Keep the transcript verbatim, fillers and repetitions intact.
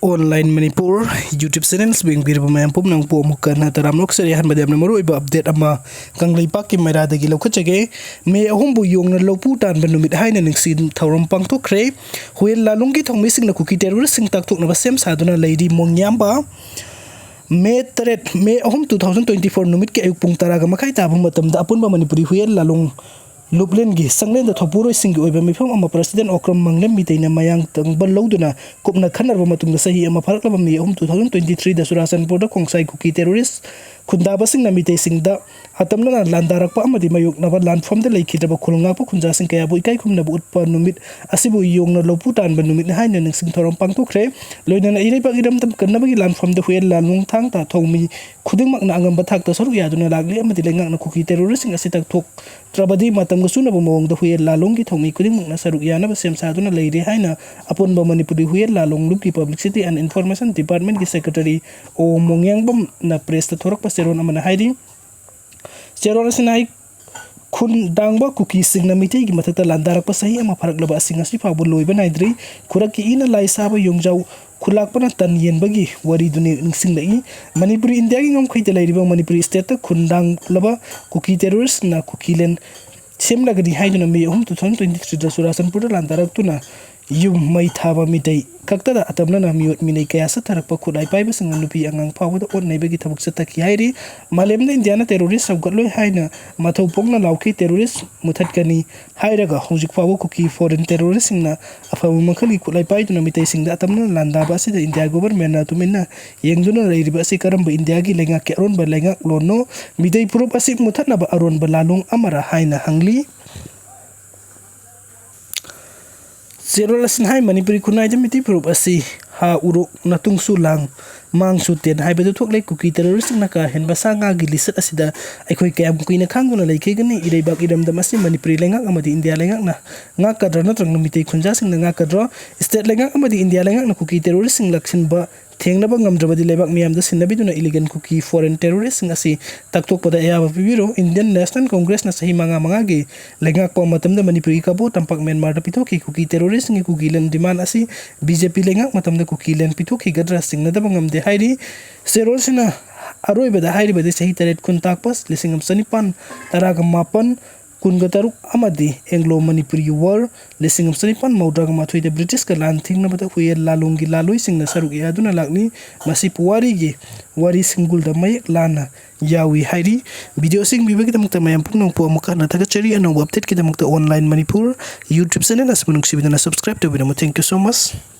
Online Manipur YouTube channels ꯌꯦꯡꯕꯤꯔꯤꯕ ꯃꯌꯥꯝ ꯄꯨꯝꯅꯃꯛꯄꯨ ꯑꯃꯨꯛꯀ ꯍꯟꯅ ꯇꯔꯥꯝꯅ ꯑꯣꯛꯆꯔꯤ꯫ ꯑꯍꯥꯟꯕꯗ ꯌꯥꯝꯅ ꯃꯔꯨꯑꯣꯏꯕ update ꯑꯃ ꯀꯪꯂꯩꯄꯥꯛꯀꯤ ꯃꯩꯔꯥꯗꯒꯤ ꯂꯧꯈꯠꯆꯒꯦ꯫ ꯃꯦ ꯑꯍꯨꯝꯕꯨ ꯌꯣꯡꯅ ꯂꯧꯄꯨ ꯇꯥꯟꯕ ꯅꯨꯃꯤꯠ ꯍꯥꯏꯅ ꯅꯤꯡꯁꯤꯡ ꯊꯧꯔꯝ ꯄꯥꯡꯊꯣꯛꯈ꯭ꯔꯦ꯫ ꯍꯨꯌꯦꯟ ꯂꯥꯂꯣꯡꯒꯤ ꯊꯧꯃꯤꯁꯤꯡꯅ ꯀꯨꯀꯤ terroristꯁꯤꯡ ꯇꯥꯛꯊꯣꯛꯅꯕ ꯁꯦꯝ ꯁꯥꯗꯨꯅ ꯂꯩꯔꯤ꯫ ꯃꯣꯡꯌꯥꯝꯕ꯫ ꯃꯦ ꯇꯔꯦꯠ, ꯃꯦ ꯑꯍꯨꯝ, two thousand twenty four ꯅꯨꯃꯤꯠꯀꯤ ꯑꯌꯨꯛ ꯄꯨꯡ ꯇꯔꯥꯒ ꯃꯈꯥꯏ ꯇꯥꯕ ꯃꯇꯝꯗ ꯑꯄꯨꯟꯕ ꯃꯅꯤꯄꯨꯔꯤ ꯍꯨꯌꯦꯟ ꯂꯥꯂꯣꯡ ꯂꯨꯞꯂꯦꯟꯒꯤ ꯆꯥꯡꯂꯦꯟꯗ ꯊꯧꯄꯨꯔꯣꯏꯁꯤꯡꯒꯤ ꯑꯣꯏꯕ ꯃꯤꯐꯝ ꯑꯃ President ꯑꯣꯀ꯭ꯔꯝ ꯃꯪꯂꯦꯝ ꯃꯤꯇꯩꯅ ꯃꯌꯥꯡ ꯇꯪꯕ ꯂꯧꯗꯨꯅ ꯀꯨꯞꯅ ꯈꯟꯅꯔꯕ ꯃꯇꯨꯡꯗ ꯆꯍꯤ ꯑꯃ ꯐꯥꯔꯛꯂꯕ ꯃꯦ ꯑꯍꯨꯝ, two thousand twenty threeꯗ ꯆꯨꯔꯥꯆꯥꯟꯄꯨꯔꯗ ꯈꯣꯡꯁꯥꯏ ꯀꯨꯀꯤ terrorist ꯈꯨꯟꯗꯥꯕꯁꯤꯡꯅ ꯃꯤꯇꯩꯁꯤꯡꯗ ꯑꯇꯝꯅꯅ ꯂꯥꯟꯗꯥꯔꯛꯄ ꯑꯃꯗꯤ ꯃꯥꯌꯣꯛꯅꯕ ꯂꯥꯟꯐꯝꯗ ꯂꯩꯈꯤꯗ꯭ꯔꯕ ꯈꯨꯜ ꯉꯥꯛꯄ ꯈꯨꯟꯖꯥꯁꯤꯡ ꯀꯌꯥꯕꯨ ꯏꯀꯥꯏ ꯈꯨꯝꯅꯕ ꯎꯠꯄ ꯅꯨꯃꯤꯠ ꯑꯁꯤꯕꯨ ꯌꯣꯡꯅ ꯂꯧꯄꯨ ꯇꯥꯟꯕ ꯅꯨꯃꯤꯠꯅꯤ ꯍꯥꯏꯅ ꯅꯤꯡꯁꯤꯡ ꯊꯧꯔꯝ ꯄꯥꯡꯊꯣꯛꯈ꯭ꯔꯦ꯫ ꯂꯣꯏꯅꯅ ꯏꯔꯩꯕꯥꯛ ꯏꯔꯝꯗꯝ ꯀꯟꯅꯕꯒꯤ ꯂꯥꯟꯐꯝꯗ ꯍꯨꯌꯦꯟ ꯂꯥꯂꯣꯡ ꯊꯥꯡ ꯇꯥ ꯊꯧꯃꯤ ꯈꯨꯗꯤꯡꯃꯛꯅ ꯑꯉꯝꯕ ꯊꯥꯛꯇ ꯁꯔꯨꯛ ꯌꯥꯗꯨꯅ ꯂꯥꯛꯂꯤ ꯑꯃꯗꯤ ꯂꯩꯉꯥꯛꯅ ꯀꯨꯀꯤ terroristꯁꯤꯡ ꯑꯁꯤ ꯇꯛꯊꯣꯛꯇ꯭ꯔꯕꯗꯤ ꯃꯇꯝꯒ ꯆꯨꯅꯕ ꯃꯑꯣꯡꯗ ꯍꯨꯌꯦꯟ ꯂꯥꯂꯣꯡꯒꯤ ꯊꯧꯃꯤ ꯈꯨꯗꯤꯡꯃꯛꯅ ꯁꯔꯨꯛ ꯌꯥꯅꯕ ꯁꯦꯝ ꯁꯥꯗꯨꯅ ꯂꯩꯔꯤ ꯍꯥꯏꯅ ꯑꯄꯨꯟꯕ Manipuri Huiyen ꯂꯥꯂꯣꯡ ꯂꯨꯞꯀꯤ Publicity and Information Departmentꯀꯤ Secretary ꯑꯣ ꯃꯣꯡꯌꯥꯡꯕꯝꯅ pressꯇ ꯊꯣꯔꯛꯄ ꯆꯦꯔꯣꯜ ꯑꯃꯅ ꯍꯥꯏꯔꯤ꯫ ꯆꯦꯔꯣꯜ ꯑꯁꯤꯅ ꯍꯥꯏ, ꯈꯨꯟꯗꯥꯡꯕ ꯀꯨꯀꯤꯁꯤꯡꯅ ꯃꯤꯇꯩꯒꯤ ꯃꯊꯛꯇ ꯂꯥꯟꯗꯥꯔꯛꯄ ꯆꯍꯤ ꯑꯃ ꯐꯥꯔꯛꯂꯕ ꯑꯁꯤ ꯉꯁꯤ ꯐꯥꯎꯕ ꯂꯣꯏꯕ ꯅꯥꯏꯗ꯭ꯔꯤ꯫ ꯈꯨꯔꯛꯀꯤ ꯏꯅ ꯂꯥꯏ ꯁꯥꯕ ꯌꯣꯡꯖꯥꯎ ꯈꯨꯂꯥꯛꯄꯅ ꯇꯟ ꯌꯦꯟꯕꯒꯤ ꯋꯥꯔꯤꯗꯨꯅꯤ ꯅꯤꯡꯁꯤꯡꯂꯛꯏ꯫ ꯃꯅꯤꯄꯨꯔꯤ ꯏꯟꯗꯤꯌꯥꯒꯤ ꯉꯝꯈꯩꯗ ꯂꯩꯔꯤꯕ ꯃꯅꯤꯄꯨꯔꯤ stateꯇ ꯈꯨꯟꯗꯥꯡꯂꯕ ꯀꯨꯀꯤ terroristꯅ ꯀꯨꯀꯤꯂꯦꯟ ꯁꯦꯝꯂꯒꯅꯤ ꯍꯥꯏꯗꯨꯅ ꯃꯦ ꯑꯍꯨꯝ, two thousand twenty threeꯗ ꯆꯨꯔꯥꯆꯥꯟꯄꯨꯔꯗ ꯂꯥꯟꯗꯥꯔꯛꯇꯨꯅ ꯌꯨꯝ ꯃꯩ ꯊꯥꯕ ꯃꯤꯇꯩ ꯈꯛꯇꯗ ꯑꯇꯝꯅꯅ ꯃꯤꯑꯣꯠ ꯃꯤꯅꯩ ꯀꯌꯥ ꯆꯠꯊꯔꯛꯄ ꯈꯨꯠꯂꯥꯏ ꯄꯥꯏꯕꯁꯤꯡꯅ ꯅꯨꯄꯤ ꯑꯉꯥꯡ ꯐꯥꯎꯕꯗ ꯑꯣꯠ ꯅꯩꯕꯒꯤ ꯊꯕꯛ ꯆꯠꯊꯈꯤ ꯍꯥꯏꯔꯤ꯫ ꯃꯥꯂꯦꯝꯗ ꯏꯟꯗꯤꯌꯥꯅ terrorist ꯁꯧꯒꯠꯂꯣꯏ ꯍꯥꯏꯅ ꯃꯊꯧ ꯄꯣꯛꯅ ꯂꯥꯎꯈꯤ꯫ Terrorist ꯃꯨꯊꯠꯀꯅꯤ ꯍꯥꯏꯔꯒ ꯍꯧꯖꯤꯛ ꯐꯥꯎꯕ ꯀꯨꯀꯤ foreign terroristꯁꯤꯡꯅ ꯑꯐꯕ ꯃꯈꯜꯒꯤ ꯈꯨꯠꯂꯥꯏ ꯄꯥꯏꯗꯨꯅ ꯃꯤꯇꯩꯁꯤꯡꯗ ꯑꯇꯝꯅꯅ ꯂꯥꯟꯗꯥꯕ ꯑꯁꯤꯗ ꯏꯟꯗꯤꯌꯥ governmentꯅ ꯇꯨꯃꯤꯟꯅ ꯌꯦꯡꯗꯨꯅ ꯂꯩꯔꯤꯕ ꯑꯁꯤ ꯀꯔꯝꯕ ꯏꯟꯗꯤꯌꯥꯒꯤ ꯂꯩꯉꯥꯛꯀꯤ ꯑꯔꯣꯟꯕ ꯂꯩꯉꯥꯛꯂꯣꯟꯅꯣ? ꯃꯤꯇꯩ ꯐꯨꯔꯨꯞ ꯑꯁꯤ ꯃꯨꯊꯠꯅꯕ ꯑꯔꯣꯟꯕ ꯂꯥꯂꯣꯡ ꯑꯃꯔ ꯍꯥꯏꯅ ꯍꯪꯂꯤ꯫ ꯆꯦꯔꯣꯜ ꯑꯁꯤꯅ ꯍꯥꯏ, ꯃꯅꯤꯄꯨꯔꯤ ꯈꯨꯟꯅꯥꯏꯗ ꯃꯤꯇꯩ ꯐꯨꯔꯨꯞ ꯑꯁꯤ ꯍꯥ ꯎꯔꯣꯛ, ꯅꯇꯨꯡꯁꯨ ꯂꯥꯡ, ꯃꯥꯡꯁꯨ ꯇꯦꯟ ꯍꯥꯏꯕꯗꯨ ꯊꯣꯛꯂꯦ꯫ ꯀꯨꯀꯤ terroristꯁꯤꯡꯅ ꯀꯥ ꯍꯦꯟꯕ ꯁꯥ ꯉꯥꯒꯤ ꯂꯤꯆꯠ ꯑꯁꯤꯗ ꯑꯩꯈꯣꯏ ꯀꯌꯥꯝ ꯀꯨꯏꯅ ꯈꯥꯡꯗꯨꯅ ꯂꯩꯈꯤꯒꯅꯤ? ꯏꯔꯩꯕꯥꯛ ꯏꯔꯝꯗꯝ ꯑꯁꯤ ꯃꯅꯤꯄꯨꯔꯤ ꯂꯩꯉꯥꯛ ꯑꯃꯗꯤ ꯏꯟꯗꯤꯌꯥ ꯂꯩꯉꯥꯛꯅ ꯉꯥꯛꯀꯗ꯭ꯔꯥ ꯅꯠꯇ꯭ꯔꯒꯅ ꯃꯤꯇꯩ ꯈꯨꯟꯖꯥꯁꯤꯡꯅ ꯉꯥꯛꯀꯗ꯭ꯔꯥ? State ꯂꯩꯉꯥꯛ ꯑꯃꯗꯤ ꯏꯟꯗꯤꯌꯥ ꯂꯩꯉꯥꯛꯅ ꯀꯨꯀꯤ terroristꯁꯤꯡ ꯂꯥꯛꯁꯤꯟꯕ ꯊꯦꯡꯅꯕ ꯉꯝꯗ꯭ꯔꯕꯗꯤ ꯂꯩꯕꯥꯛ ꯃꯤꯌꯥꯝꯗ ꯁꯤꯟꯅꯕꯤꯗꯨꯅ ꯏꯂꯤꯒꯦꯟ ꯀꯨꯀꯤ ꯐꯣꯔꯦꯟ ꯇꯦꯔꯣꯔꯤꯁꯁꯤꯡ ꯑꯁꯤ ꯇꯛꯊꯣꯛꯄꯗ ꯑꯌꯥꯕ ꯄꯤꯕꯤꯔꯣ꯫ ꯏꯟꯗꯤꯌꯟ ꯅꯦꯁꯅꯦꯜ ꯀꯣꯡꯒ꯭ꯔꯦꯁꯅ ꯆꯍꯤ ꯃꯉꯥ ꯃꯉꯥꯒꯤ ꯂꯩꯉꯥꯛꯄ ꯃꯇꯝꯗ ꯃꯅꯤꯄꯨꯔꯒꯤ ꯀꯕꯣ ꯇꯝꯄꯥꯛ ꯃ꯭ꯌꯥꯟꯃꯥꯔꯗ ꯄꯤꯊꯣꯛꯈꯤ꯫ ꯀꯨꯀꯤ ꯇꯦꯔꯣꯔꯤꯁꯁꯤꯡꯒꯤ ꯀꯨꯀꯤ ꯂꯦꯟ ꯗꯤꯃꯥꯟ ꯑꯁꯤ ꯕꯤ ꯖꯦ ꯄꯤ ꯂꯩꯉꯥꯛ ꯃꯇꯝꯗ ꯀꯨꯀꯤ ꯂꯦꯟ ꯄꯤꯊꯣꯛꯈꯤꯒꯗ꯭ꯔꯥ ꯆꯤꯡꯅꯗꯕ ꯉꯝꯗꯦ ꯍꯥꯏꯔꯤ꯫ ꯆꯦꯔꯣꯜꯁꯤꯅ ꯑꯔꯣꯏꯕꯗ ꯍꯥꯏꯔꯤꯕꯗꯤ ꯆꯍꯤ ꯇꯔꯦꯠ ꯀꯨꯟ ꯇꯥꯛꯄ ꯂꯤꯁꯤꯡ ꯑꯃ ꯆꯅꯤꯄꯥꯟ ꯇꯔꯥꯒ ꯃꯥꯄꯟ, ꯀꯨꯟꯒ ꯇꯔꯨꯛ ꯑꯃꯗꯤ ꯑꯦꯡꯒ꯭ꯂꯣ ꯃꯅꯤꯄꯨꯔꯤ ꯋꯥꯔ ꯂꯤꯁꯤꯡ ꯑꯃ ꯆꯅꯤꯄꯥꯟ ꯃꯧꯗ꯭ꯔꯥꯒ ꯃꯥꯊꯣꯏꯗ ꯕ꯭ꯔꯤꯇꯤꯁꯀ ꯂꯥꯟ ꯊꯦꯡꯅꯕꯗ ꯍꯨꯏꯌꯦꯟ ꯂꯥꯂꯣꯡꯒꯤ ꯂꯥꯂꯣꯏꯁꯤꯡꯅ ꯁꯔꯨꯛ ꯌꯥꯗꯨꯅ ꯂꯥꯛꯂꯤ꯫ ꯃꯁꯤ ꯄꯨꯋꯥꯔꯤꯒꯤ ꯋꯥꯔꯤ ꯁꯤꯡꯒꯨꯜꯗ ꯃꯌꯦꯛ ꯂꯥꯟꯅ ꯌꯥꯎꯏ ꯍꯥꯏꯔꯤ꯫ ꯚꯤꯗꯤꯑꯣꯁꯤ ꯌꯦꯡꯕꯤꯕꯒꯤꯗꯃꯛꯇ ꯃꯌꯥꯝ ꯄꯨꯝꯅꯃꯛꯄꯨ ꯑꯃꯨꯛ ꯍꯟꯅ ꯊꯥꯒꯠꯆꯔꯤ꯫ ꯑꯅꯧꯕ ꯑꯞꯗꯦꯠꯀꯤꯗꯃꯛꯇ ꯑꯣꯟꯂꯥꯏꯟ ꯃꯅꯤꯄꯨꯔ ꯌꯨꯇ꯭ꯌꯨꯕ ꯆꯦꯅꯦꯜ ꯑꯁꯤꯕꯨ ꯅꯨꯡꯁꯤꯕꯤꯗꯨꯅ subscribe ꯇꯧꯕꯤꯔꯝꯃꯨ꯫ Thank you so much꯫